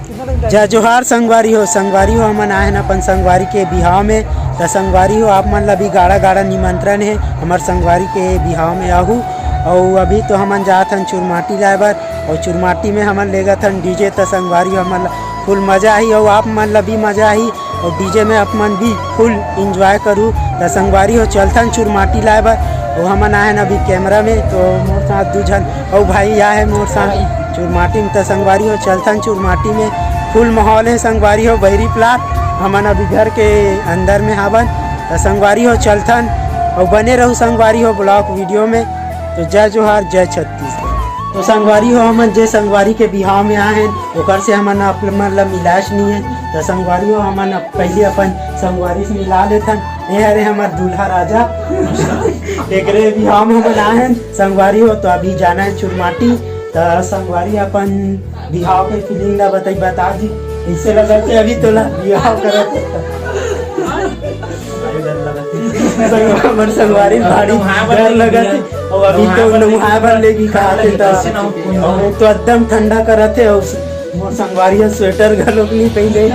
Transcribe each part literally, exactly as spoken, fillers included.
जय जोहार संगवारी हो। संगवारी हो, हमन आए हन अपन संगवारी के बिहाव में। त संगवारी हो, आप मन ला भी गाड़ा गाड़ा निमंत्रण हे हमर संगवारी के बिहाव में आहू। अउ अभी तो हमन जात हन चुरमाटी लाए बर, अउ चुरमाटी में हमन लेगत हन डीजे। त संगवारी हो, हमन ला फुल मजा आही अउ आप मन ला भी मजा आही। अउ डीजे में आप मन भी फुल एंजॉय करू। त संगवारी हो, चलथन चुरमाटी लाए बर। अउ हमन आए हन अभी कैमरा में, तो मोर साथ दू झन अउ भाई आए हे मोर साथ चुरमाटी में। त संगवारी हो, चलथन चुरमाटी में, फुल माहौल हे संगवारी हो, बहरी प्लाट। हमन अभी घर के अंदर में हावन। त संगवारी हो, चलथन अउ बने रहू संगवारी हो ब्लॉग वीडियो में। तो जय जोहार, जय छत्तीसगढ़। तो संगवारी हो, हमन जे संगवारी के बिहाव में आए हन, ओकर से हमन आप मन ला मिलाच नहीं है। त संगवारी हो, हमन अब पहले अपन संगवारी से मिला लेथन। ये हरे हमर दूल्हा राजा। एकरे बिहाव में हमन आए हन संगवारी हो। तो अभी जाना है चुरमाटी। त संगवारी अपन बिहाव के फीलिंग ला बताई, बता दी, कैसे लगत हे अभी तोला बिहाव करत हे? संग-, हमर संगवारी भारी डर लगत हे। अउ अभी तो नहाए बर लेगी कहा थे, त अउ तो एकदम ठंडा करत हे। अउ मोर संगवारी ह स्वेटर घलोक नहीं पहने,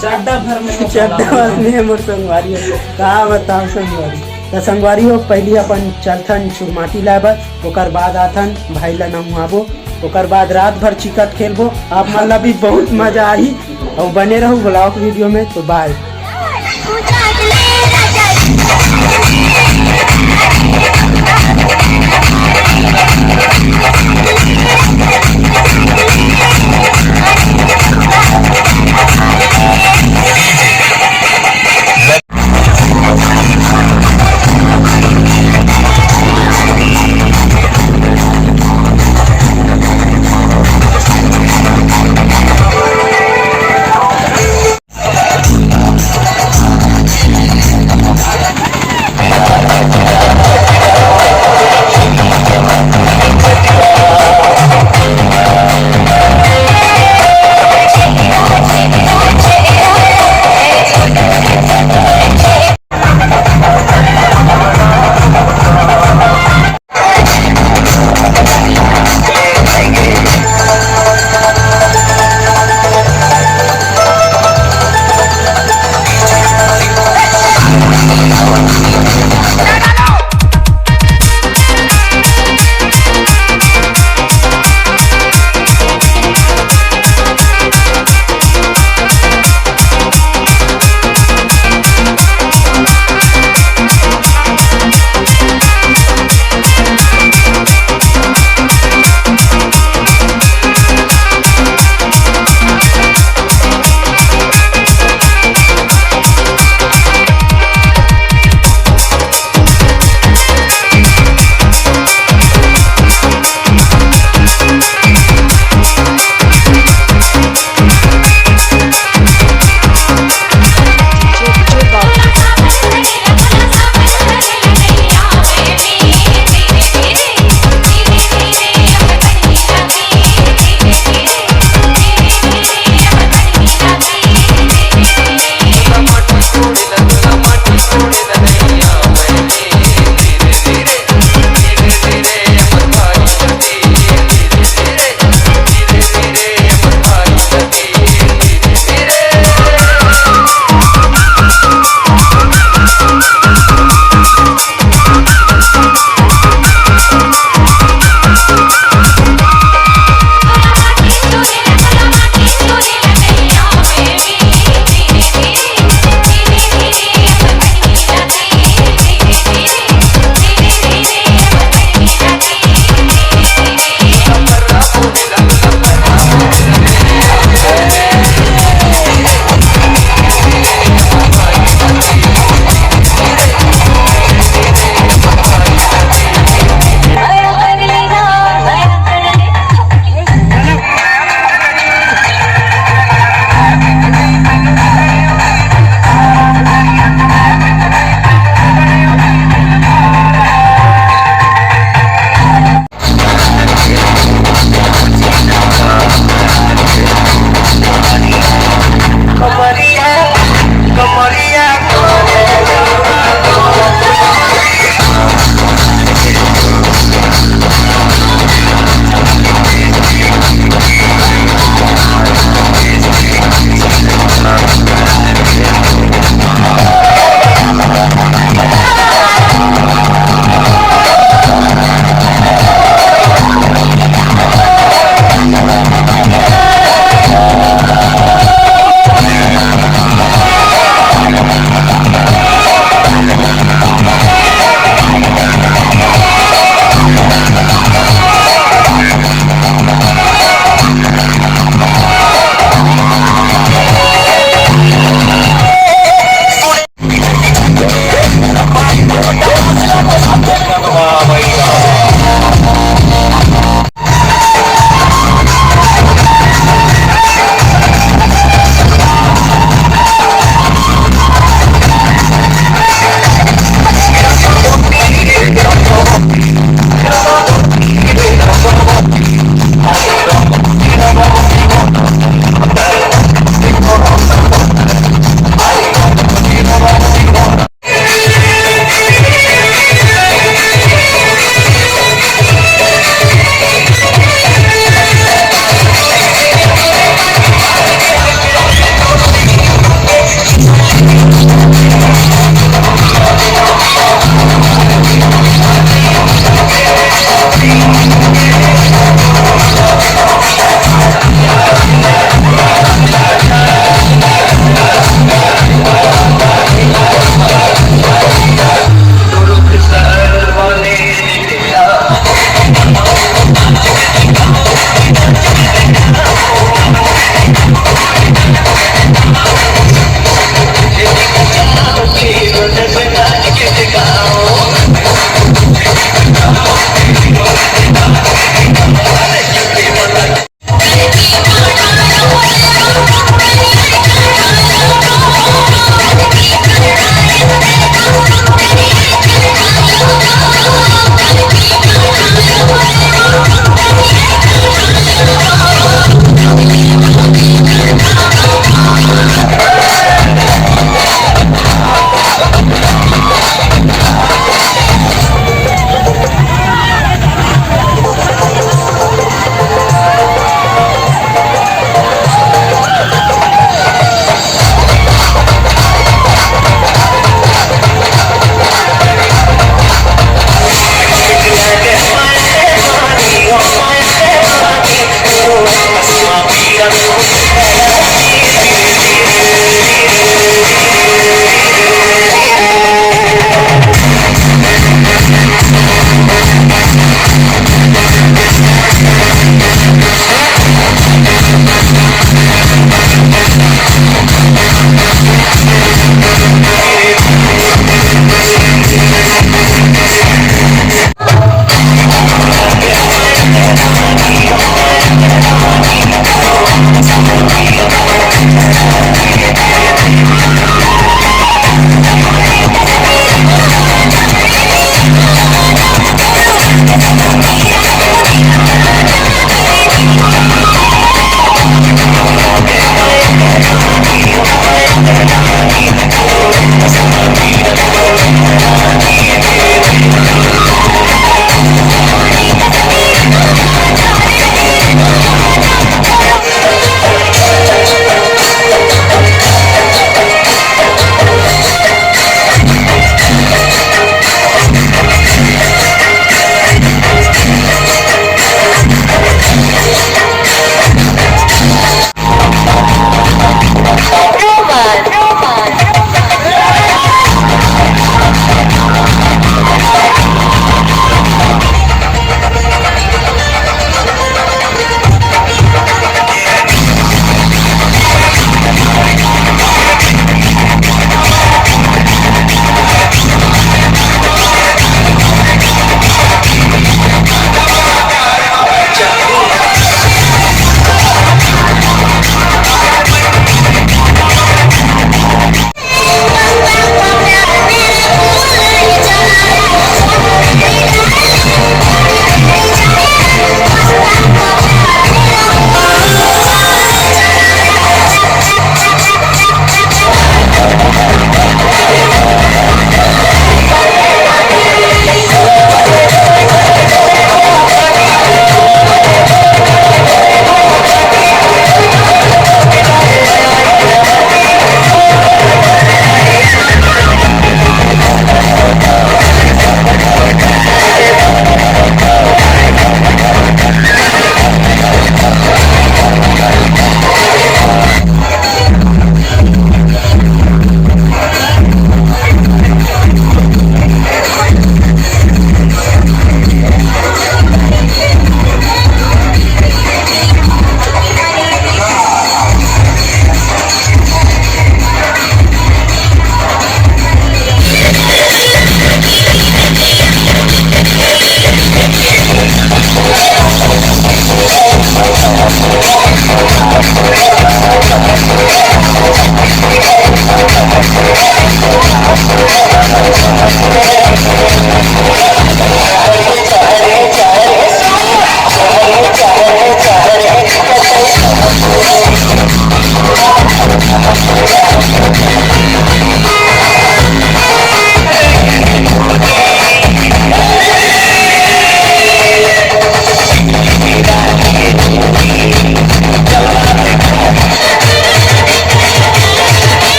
चड्डा भर में, चड्डा भर में हे मोर संगवारी ह। का बताओ संगवारी। त संगवारी हो, पहली अपन चलथन चुरमाटी लाए बर, ओकर बाद आथन भाई ला नहुआबो, ओकर बाद रात भर चिकट खेलबो। आप मन ला भी बहुत मजा आही, अउ बने रहू ब्लॉग वीडियो में। तो बाय।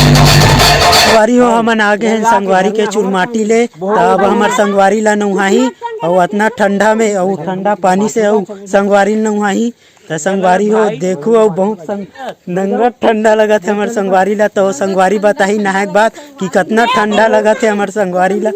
संगवारी हो, हमन आ गे हन संगवारी के चुरमाटी ले। त अब हमर संगवारी ला नउहाही, अउ अतना ठंडा में, अउ ठंडा पानी से, अउ संगवारी ला नउहाही। त संगवारी हो, देखू, अउ बहुत संग-, नंगत ठंडा लगत हे हमर संगवारी ला। त संगवारी बताही नहाए के बाद कि कतना ठंडा लगत हे हमर संगवारी ला।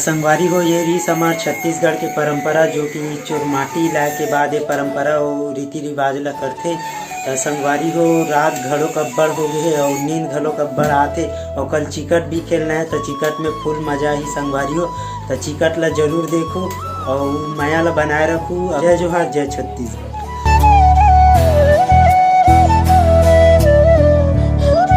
संगवारी हो, ये रहिस हमर छत्तीसगढ़ के परंपरा, जो कि चुरमाटी लाए के बाद ये परंपरा अउ रीति रिवाज ला करथे। त संगवारी हो, रात घलो कब्बड़ हो गे हे अउ नींद घलो कब्बड़ आथे अउ कल चिकट भी खेलना हे, त चिकट में full मजा ही संगवारी हो। त चिकट ला जरूर देखो अउ मया ला बनाए रखो। जय जोहार, जय छत्तीसगढ़।